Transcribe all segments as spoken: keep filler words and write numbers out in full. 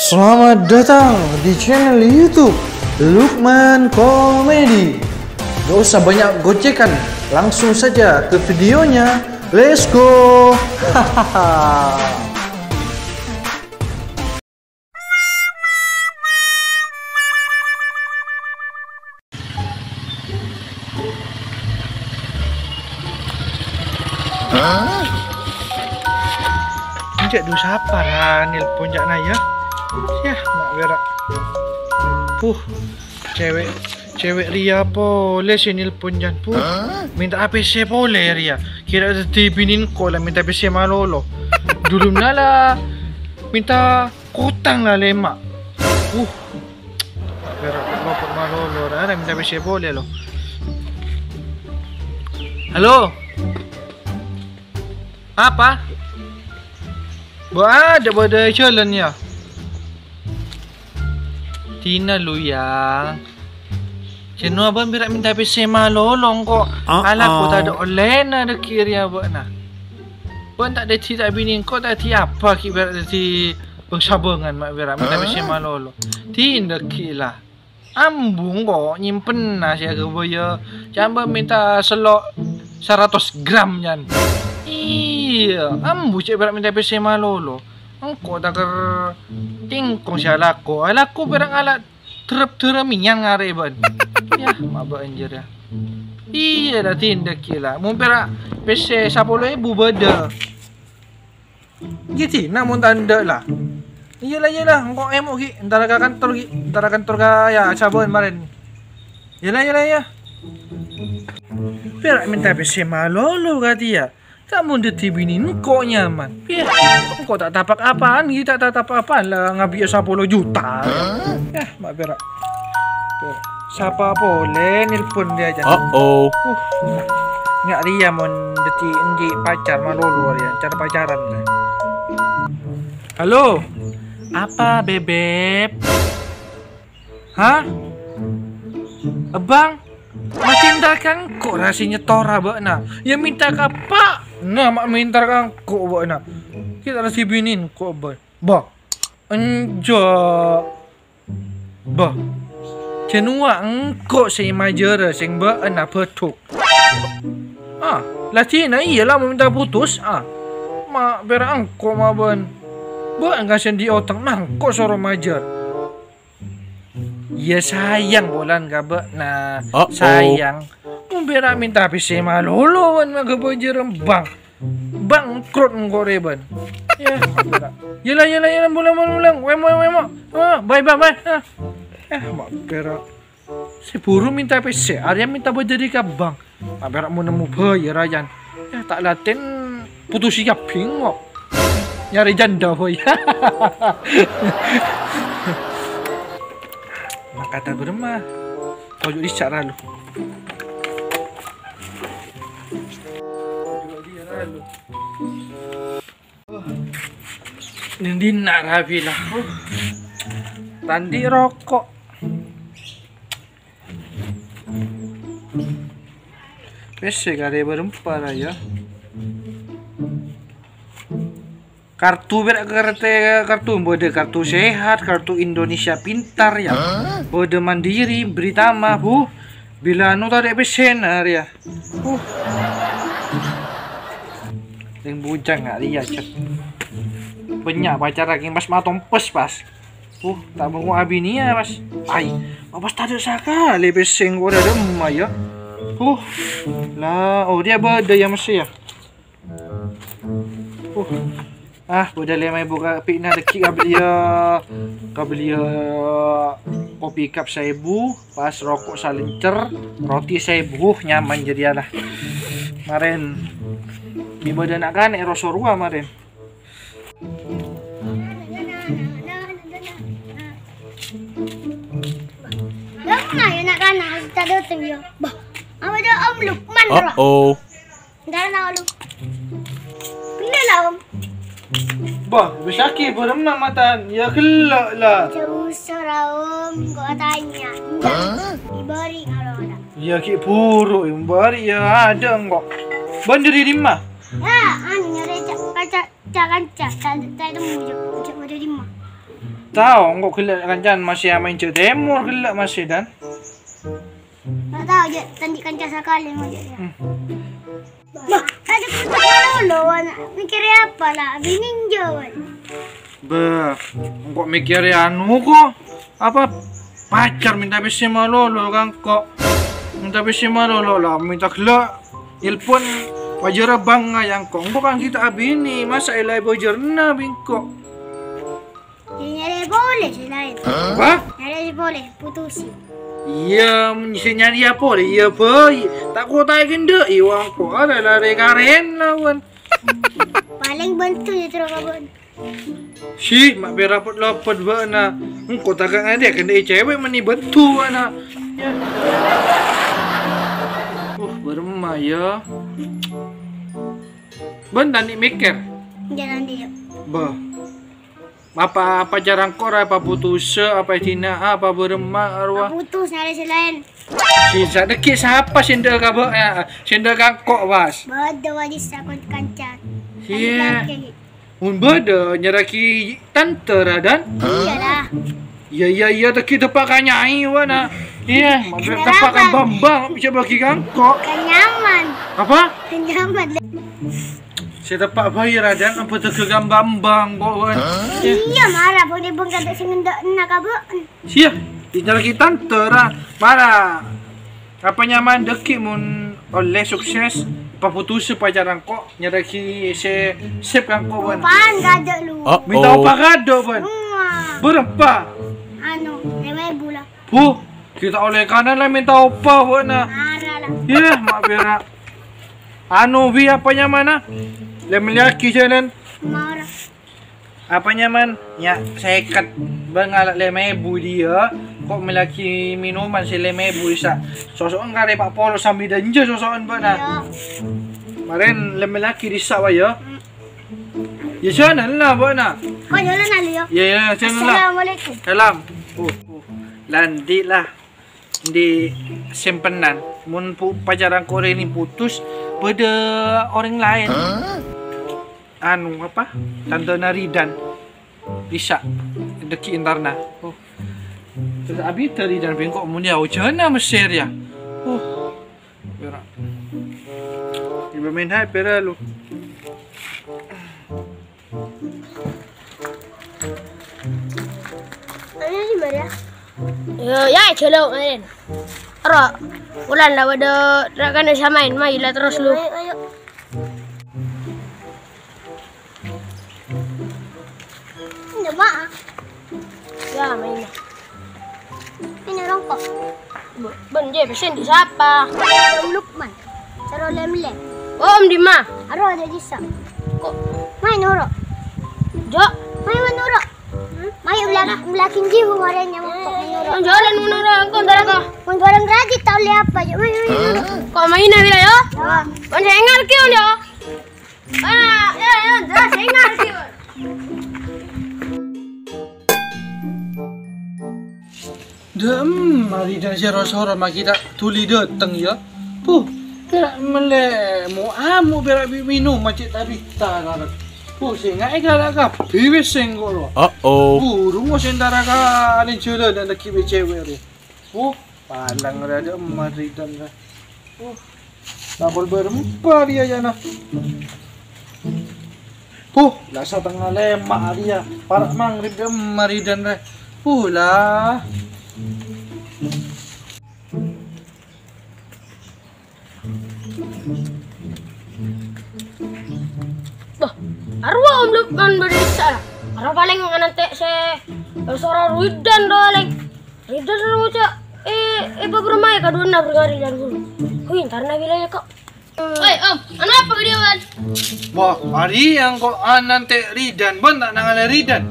Selamat datang di channel YouTube Lukman Comedy. Gak usah banyak gocekan, langsung saja ke videonya. Let's go. Hahaha. Cè' dhu sapa ra nelpon ca'na, yâ? Yah, ma' bhârâ'. Puh, cewek, cewek rèya polè sè nelpon, jân. Puh, mènta pèssè polè rèya. Kèra dhâddhi binè engko' la mènta pèssè malolo. Dhuluna la mènta kotang la lèma'. Uh. Bhârâ' lopot malolo, ra, ra mènta pèssè polè, lo. Halo? Apa? Bâ' adâ' bâdâ è jhâlân, yâ? Dinah, lo, Yang. Jhâ' no abâ'na bhârâ' mènta pèssè malolo, engko'. Ah, alako ah. Tadâ' ollèna dhâggi' rèya bâ'na. Bâ'na ta' dhâddhi ta' binè engko' ta' dhâddhi apa ghi' bhârâ' dhâddhi bâng-sabângan ma' bhârâ' mènta pèssè malolo. Dinah ghi' la. Ambu engko' nyèmpenna sè aghâbâyâ. Ca'na bâ'na mènta sello' saratos gram, jân. Iyâ, ambu cè' bhârâ' mènta pèssè malolo. Engko' ta' kèr tèngkong sè alako. Alako bhârâ' ngala' dârâp-dârâmèyan ngarè' bâ'na. Yah, ma' bâ'na jârèya. Iyâ, la dinah ghi' la. Mon bhârâ' pèssè sapolo èbu bâdâ. Ghi' dinah mon ta' endâ' la. Iyâ la, iyâ la, engko' èmo' ghi', entara ka kantor ghi', entara kantor ka, yâ, sabâ'na marèn. Iyâ la, iyâ la, iyâ. Bhârâ' mènta pèssè malolo ka dhiyâ. Ta' mon dhâddhi binè engko' nyaman. Yah, engko' ta' tapa' apa'an, ghi' ta', ta' tapa' apa'an la ngabi'â sapolo juta. Yah, ma' bhârâ'. Sapa polè nelpon dhiyâ, jân? Uh-oh. Uh, nga' rèya mon dhâddhi enjâ' pacar malolo rèya, cara pacaran rèya. Halo. Apa, Bebep? Hah? Ebbâng? Macinta ka engko' ra sè nyètora bâ'na. Yâ mènta ka eppa'na ma' mènta ka engko' bâ'na. Kita ra sè binè engko' bâ. Bâ. Enjâ'. Bâ. Jhâ' nowa engko' sè majârâ sèng bâ'na bâdhuk. Ah, la dinah iyâ la mènta putus, ah. Ma' bhârâ' engko' ma' bâ'na. Bâ'na sè andi' otang, ma' engko' soro majâr. Yâ sayang polana ka bâ'na. Uh-oh. Sayang. Mon bhârâ' mènta pèssè malolo bâ'na maghâbây jârâmbang. Bangkrut engko' rèya bâ'na. Yâ, bhârâ'. Yâ la, yâ la, yâ la, bulâng, bulâng, bulâng. Wèmo, wèmo. Ah, bye, bye, bye. Ah. Eh, ma' bhârâ'. Sè buru mènta pèssè, arèya mènta bâdâri ka bâng. Apa ra' mon nemmo bhâi, yâ, Rayan? Yâ, ta' latèn putus siap bingo. Nyarè janda, boy. Makata bârâmma? Toju' dissa' ra lu. Nèng dinna' rabi la. Tandi' roko'. Pèssè karè bârâmpa ra, yâ. Kartu bârâ' kartè, kartu bâdâ kartu sehat, kartu Indonesia Pintar, yâ. Bâdâ Mandiri, Britama, bu. Bilâ anu tadâ' pèssèna rèya. Uh. Rèng bujâng nga' rèya, cè'. Bânnya' pacarra kèng pas matompes, pas. Uh, ta' bângo abiniyâ, pas. Ai, pas tadâ' sakalè pèssè engko' dâ' remma, yâ. Uh. La, oh, rèya bâdâ, yâ, messè, yâ. Uh. Ah, bâdâ lèma èbu ka pi'na dâgghi' kabelliyâ, kabelliyâ kopi cup saèbu, pas roko' salèncèr, roti saèbu, uh, nyaman jârèya la. Marèn, bi' bâdâ na'-kana' è roso rowa marèn. Lah, ma' yâ na'-kana' ta' dâteng yâ. Bah, apa dâ' Om Lukman, bro? Uh-oh. Entar na' lu. Bener lah, Om. Bâh, bisa ghi' bârâmma matan, ya ghellâ' la. Jâ' usah, Om, gua tanya. Hah? Diberi kalau ada. Ya ghi' buru, bâri' ya ada engko'. Bân dâri dimma? Ya, anu, nyarè ca-, kanca, ca-, kanca, ta', ta' temu, jâ', jâ' ada dimma. Tao, engko' ghellâ' kancana masih amaèn jâ' tèmor ghellâ' masih, Dan. Nggak tahu, jâ', tadi kanca sakalè, mau jâ', ya. Hmm. Bah, tadi putus dulu, anak. Mikir apa lah? Bini jawab. Bâh, engko' mikir anu ko. Apa? Pacar minta pèssè malolo ka engko'. Minta pèssè malolo la, minta ghellâ'. Nelpon, pajhârâ bângnga ya engko'. Engko' kan ghi' ta' abinè, masa èlaè pajhârâna bi' engko'. Nyarè polè sè laèn. Apa? Nyarè polè, putusi. Iyâ, mon sè nyarè polè, iyâ bhâi. Ta' kota'è ghândhâ'i wâ engko', arè larè karèn lawan. Palèng bhânto ya terro ka bâ'na. Si, ma' pèra' pot-lopot bâ'na. Engko' ta' ka ngadè ghândhâ'i cewek mènè bhânto bâ'na. Ya. Uh, bârâmma ya. Bân tani' mikir. Jalan dia. Bâh. Apa, apa cara engko' ra, apa putusa, apa èdina, apa bârâmma, arwah? Putus, nyarè sè laèn. Sè sa-, dhâggi' sapa sè ndâ' ka bâ-, eh, sè ndâ' ka engko', Bas? Bâdâ wali sakon kanca. Iyâ. Laki-laki. Mon bâdâ, nyarèaghi tante, ra, Dan? Iyâ la. Iyâ, iyâ, iyâ, dhâggi' teppa' ka nyai, wa, na. Iyâ, mampir teppa' ka Bambang, bisa bâgi ka engko'. Kan nyaman. Apa? Kan nyaman. Sè teppa' bhâi, ra, Dan, apa tega ka Bambang, kok, wan? Iyâ, mara, boleh bengkak sing ndak enak, Abang. Sia, nyarèaghi tante, ra. Mara. Apa nyaman dhâggi' mon ollè sukses, paputusa pacar engko', nyarèaghi sè sip ka engko', wan. Pan, kadâ' lu. Minta opa kadâ', wan. Wah. Bârâmpa? Anu, lèma èbu la. Huh, ghi' ta' ollè kanan la minta opa, wan, na. Mara la. Yah, ma' pèra'. Anu, Wi, apa nyamanna? Lè mellèaghi jhânan. Mara. Apa nyaman? Ya, sèket. Bân ngala' lèma èbu dhiyâ. Kok mellèaghi minuman sè lèma èbu dhissa'? Soso'en karè pa' polo sambi dânjâ soso'en bâ'na. Iyâ. Marèn lè mellèaghi dhissa', wa, ya. Hmm. Ya, jhânan la bâ'na. Kok jhânan la, ya? Ya, ya, jhânan la. Assalamualaikum. Salam. Oh, oh. Lanjut la. Di simpenan. Mon pu-, pacar engko' rèya putus, bâdâ orèng laèn. Hah? Anu, apa? Tantona Ridan. Bisa. Dhâggi' entarna. Oh. Terus abit Ridan bengko' mon ya ojhâna Mesir ya. Oh. Pèra'. Ibu main hai pèra' lu. Ayo, si Maria. Yo, ya, jalo, main. Ro, wulan la bâdâ rakan sè main, main la terros lu. Ayo, ayo. Coba. Ya, main. Ini rongkok. Bân, jâ, pèssè andi' sapa? Om Lukman. Saro lem-lem. Oh, Om Dima. Aro ada disa. Kok? Main oro. Jo. Main, main oro. Main ulah, ulah kinji, mau ada nyamuk kok main oro. Jalan menurut aku, ntar aku. Main bareng rajin, tahu lihat apa, Jo. Main, main oro. Kok main, Nabila, ya? Ya. Main saya ngerti, Om, ya. Ah, ya, ya, jelas, saya ngerti, Om. Dâ'emma Ridan sè ro-soro ma' ghi' ta' dhuli dâteng, ya. Puh, ta' mellè mo-, amo' pèra' bi' minum ma' cè' ta-bita, karep. Puh, sènga' èghâlâ kabbhi wis sèngko' rowa. Uh-oh. Buru mo sè entara ka lèn jhâlânan dhâggi' bi' cèwèk rowa. Puh, palèng rè dâ'emma Ridan rè. Puh. Tapol bârâmpa rèya, ya, na. Puh, la satengnga lèma' rèya. Para' maghrib dâ'emma Ridan rè. Puh, la. Bâh, arowa Om Lukman bâdâ dissa'. Aro palèng nganantè' sè soro Ridan rowa, lèng. Ridho terus ngoca', eh, eh, babremmaè kaduwâna bâreng Ridan ghuru. Hui, entarna bilâ kok. Woi, Om, anapa ka diyawan? Wah, arèya engko' anantè' Ridan, bân ta' nangalè Ridan.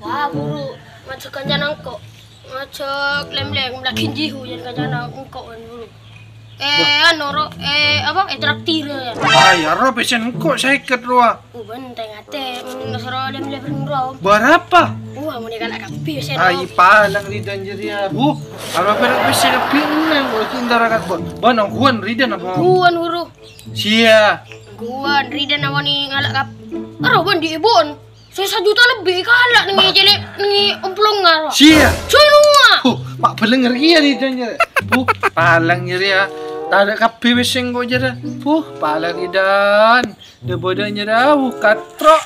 Wah, buru ngajhâk kancana engko'. Ngajhâk lem-lem, lagi jihu jân kancana engko', bân buru. Eh, anu, Ro, eh, apa? Eh, traktir, ya. Ay, aro pèssèna engko' sèket, rowa. Oh, bân, tè-ngatè, mm, soro lem-lem, Ro. Bârâmpa? Wah, mon èkala' kabbhi, sè, Ro. Ay, palang Ridan jârèya, Bu. Aro pèra' pèssè kabbhi enneng, kok, cinta rakat, Bu. Bân, ongghuwân Ridan apa? Ongghuwân, Ro. Siya. Ongghuwân Ridan awani ngala' kab-, aro, bân, di' èbun. Sè sajuta lebbi èkala' nèng cèlè', nèng omplongan, Ro. Siya. Jânuwa. Huh, ma' bâlângèr kèya Ridan jârèya. Bu, palang jârèya. Tadâ' kabbhi pèssè engko' jârèya. Bu, palang Ridan. Dâ-bâdâ jârèya, bu, katro'.